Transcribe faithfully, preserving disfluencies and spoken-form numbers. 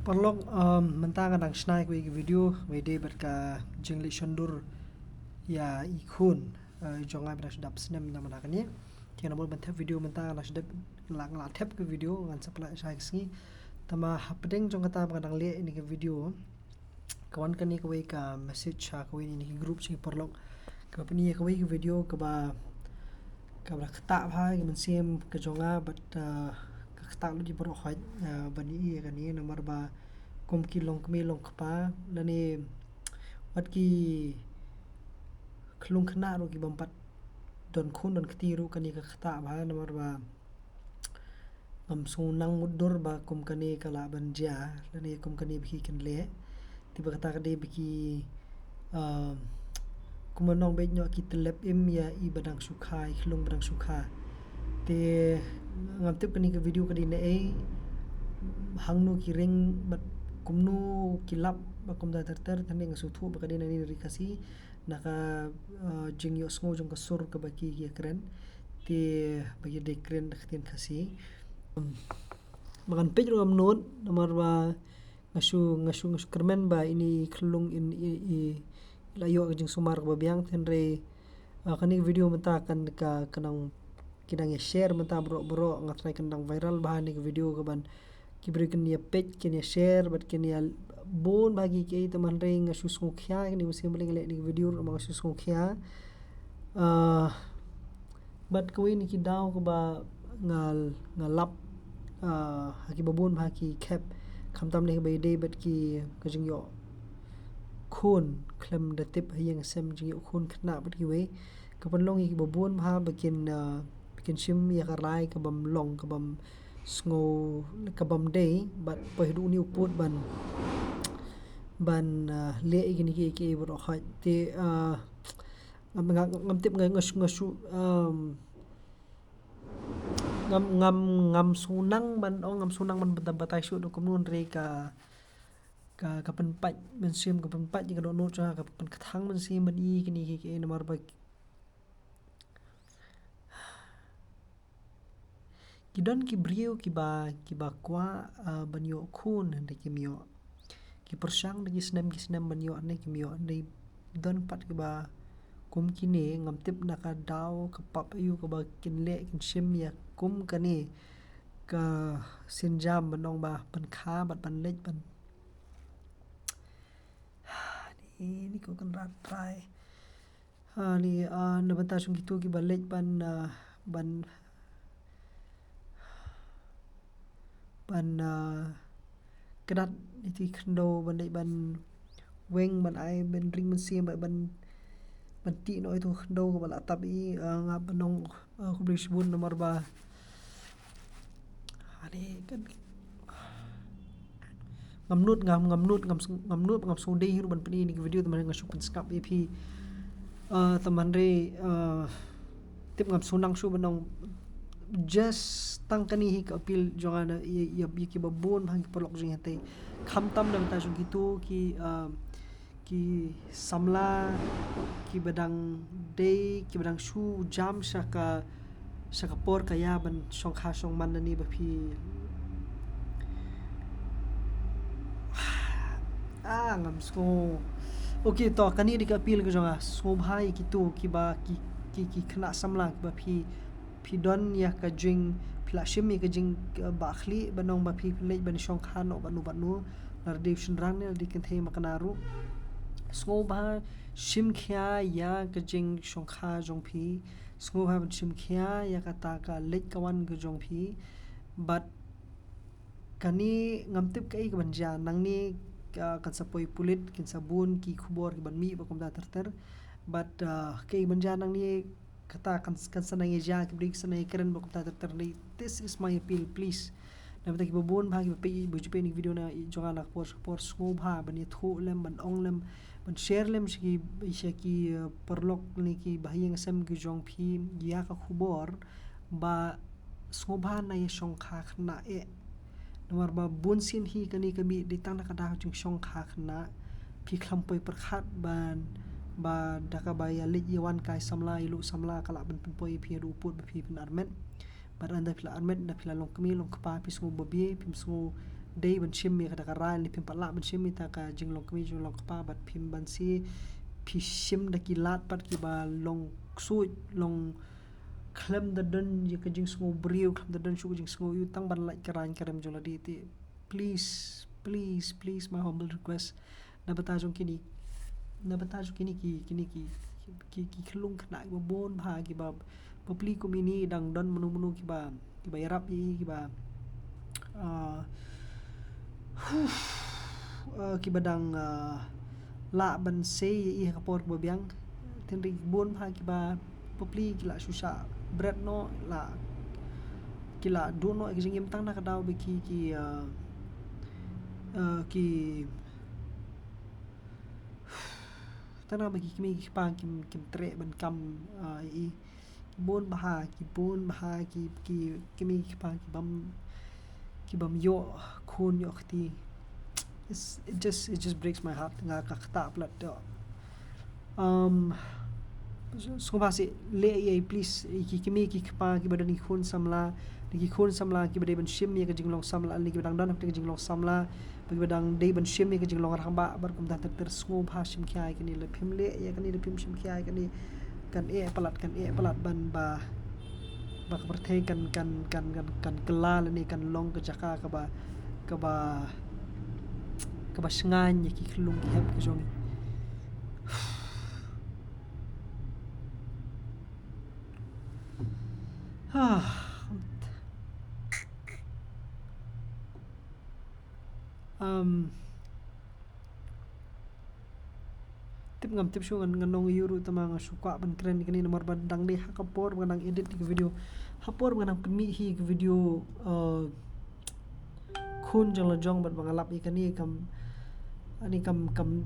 Paralok, um, mynta nga dang shna ïa kawei ka video, kaba ïadei bad ka jingleit shon dur ïa i khun, uh, jong nga ba dang shu dap snem na mynta kane. Te nga mut ban thep video mynta nga dang shu dep la, la thep ka video ngan sa pynlait shai ka sngi. Tangba hapdeng jong kata ba nga dang leh ïa kane ka video, ka wan kane kawei ka message ha kawei na kine ki group jong ki paralok. Kaba pyni ïa kawei ka video kaba, kaba ktah bha ïa ka mynsiem ka jong nga bad, uh, ka ktah lut ïa baroh khoit, uh, ban ïohi ïa kane namar ba kum ki longkmie longkpa lane wat ki khyllung khynnah ruh ki bym pat don khun don kti ruh kane ka ktah bha namar ba ngam sngew nang mutdur ba kum kane ka lah ban jia lane kum kane ba ki kynleh. Te ba kata ka dei ba ki, um, kumno nong beit noh ki tyllep im ïa i ba dang shu kha, i khyllung ba dang shu kha. Te ngam tip kane ka video ka dei na ei, hangno ki ring bad kumno ki lap ba kumta ter ter, te nga sngewthuh ba ka dei na ri Khasi na ka, uh, jingïohsngew jong ka sur kaba ki ïakren. Te ba ki dei kren da ka ktien Khasi. Um, ba ngan peit ruh ngam nud namar ba nga shu, nga shu, nga shu kyrmen ba ine i khyllung in i, i, i la ïoh ka jingsumar kaba biang, hynrei, uh, kane ka video mynta kan ka, ka nang, ki dang ïa share mynta baroh baroh, nga tharai kan dang viral bha kane ka video kaban ki briew kin ïa peit, kin ïa share bad kin ïa bun bha ki kiei, tangba hynrei nga shu sngewkhia kine mynsiem ba nga leh kane ka video ruh ma nga shu sngewkhia. Ah, bad kawei na ki daw kaba nga, nga lap, ah, ha kiba bun bha ki khep, khamtam ne kaba ïadei bad ki, ka jingïoh khun khlem da tip ha ïing ha sem, jingïoh khun khynnah bad kiwei, ka pynlong ïa kiba bun bha ba kin, ah, ba kin shim ïa ka rai kabym long, kabym sngew, kabym dei, bad poi haduh une u pud ban, ban, ah, leh ïa kine kiei kiei baroh khoit. Te, ah, ngam, ngam, ngam tip, nga, nga shu, nga shu, um, ngam, ngam, ngam sngew nang ban ong, ngam sngew nang ban bata-, batai shuh da kumno, hynrei ka, ka, ka pynpait mynsiem, ka pynpait ïa ka dohnud jong nga, ka pynkthang mynsiem ban ïohi kine kiei kiei namar ba ki don ki briew kiba, kiba kwah, ah, ban ïoh khun hynrei kim ïoh. Ki pyrshang da ki snem ki snem ban ïoh ne kim ïoh, hynrei don pat kiba kum kine, ngam tip na ka daw ka pap aïu kaba kin leh kin shim ïa kum kane ka sienjam ban ong ba ban kha bad ban leit ban. Ni, ni ko Kynrad Trai. Ha, ni, ah, na bynta jong kito kiba leit ban, ah, ban, ban, ah, kdat ïa ki khyndew ban leit ban weng ban ai ban ring mynsiem ban, ban, ban tih noh ïa ki khyndew kaba la tap ïa, ah, nga ban ong, ah, khublei shibun namar ba Ani kan ngam nud, ngam, ngam nud, ngam, ngam nud, ngam sngewdei hi ruh ban pyni ïa kine ki video, te mynta nga shu pynsngap ïa phi. Ah, te mynta, ah, tip ngam sngewdang shuh ban ong, just tang kane hi ka appeal jong nga ïa, ïa, ïa kiba bun bha ki paralok jong ngi hangtei. Khamtam na bynta jong kito ki, ah, ki samla kiba dang dei, kiba dang shu jam sha ka, sha ka por ka ïa ban shongkha shongman lane ba phi. Ah, ngam sngew. Okay, to, kane dei ka appeal ka jong nga. Sngewbha ïa kito kiba ki, ki, ki khynnah samla kiba phi phi don ïa ka jing, phi la shim ïa ka jing, eh, ba khlieh ban ong ba phi leit ban shongkha noh bad no bad no, lada dei u shynrang ne lada dei kynthei makna ruh. Sngewbha shim khia ïa ka jingshongkha jong phi. Sngewbha ban shim khia ïa kata ka leit ka wan ka jong phi. Bad kane ngam tip kaei kaban jia, nangne, ah, kan sa poi pulit, kin sa bun ki khubor kiban mih ba kumta ter ter. Bad, ah, kaei kaban jia nangne, kata kan, kan sa nang ïa jia, ki briew ki sa nang ïa kren ba kumta ter ter. This is my appeal, please. Na bynta kiba bun bha kiba peit, ba ju peit ïa kine ki video na jong nga na ka por sha ka por, sngewbha ban ïathuh lem, ban ong lem, ban share lem sha ki, sha ki, eh, paralok ne ki bahaïing hasem ki jong phi ïa ka khubor ba sngewbha na ïa shongkha khynnah eh. Namar ba bun sien hi kane ka mih dei tang na ka daw jingshongkha khynnah. Phi khlem poi pyrkhat ban, ba da kaba ïa leit ïa wan kai samla, ïa luh samla ka lah ban pynpoi ïa phi haduh u pud ba phi pynarmet. Bad ynda phi la armet, ynda phi la long kmie long kpa, phi sngew babe, phim sngew dei ban shim ïa kata ka rai, lane phim pat lah ban shim ïa kata ka jinglong kmie jinglong kpa, bad phim banse phi shim da ki lad pat kiba long ksuid, long khlem da don ïa ka jingsngew briew, khlem da don shuh ka jingsngew ïew, tang ban lait ka raiñ ka rem jong lade te. Please, please, please, my humble request. Na bynta jong kine, na bynta jong kine ki, kine ki, ki, ki khyllung khynnah kiba bun bha kiba, bapli kum ine dang don mano mano kiba, kiba ïarap ïa i, kiba, ah, ah, kiba dang, ah, lah ban sei ïa i ha ka por kaba biang. Hynrei bun bha kiba bapli ki la shu shah bret noh, la, ki la duh noh ïa ka jingim tang na ka daw ba ki, ki, ah, ah, ki, tang na ba ki kmie ki kpa kim, kim treh ban kam, ah, ïa i. Ki bun bha, ki bun bha, ki, ki kmie ki kpa ki bym, ki bym ïoh khun ïoh kti. It's, it just, it just breaks my heart. Nga ka ktah palat ïoh. Um, sngewbha seh leh ïa i, please, ïa ki kmie ki kpa kiba don ki khun samla, ïa ki khun samla kiba dei ban shim ïa ka jinglong samla, lane kiba dang don hapdeng ka jinglong samla, ba kiba dang dei ban shim ïa ka jinglong rangbah, bad kumta ter ter, sngewbha shim khia ïa kane, lada phim leh ïa kane, lada phim shim khia ïa kane, kan eh palat, kan eh palat ban ba, ba ka pyrthei kan, kan, kan, kan, kan kylla lane kan long ka jaka kaba, kaba, kaba shngaiñ ïa ki khyllung ki hep ki jong ngi. Ah. Um, tip ngam tip shuh ngan, ngan ong ïa u ruh, tangba nga shu kwah ban kren ïa kane namar ba dang dei ha ka por ba nga dang edit ïa ka video, ha por ba nga dang pynmih hi ïa ka video, uh, khun jong la jong, bad ba nga lap ïa kane kam, ani kam, kam,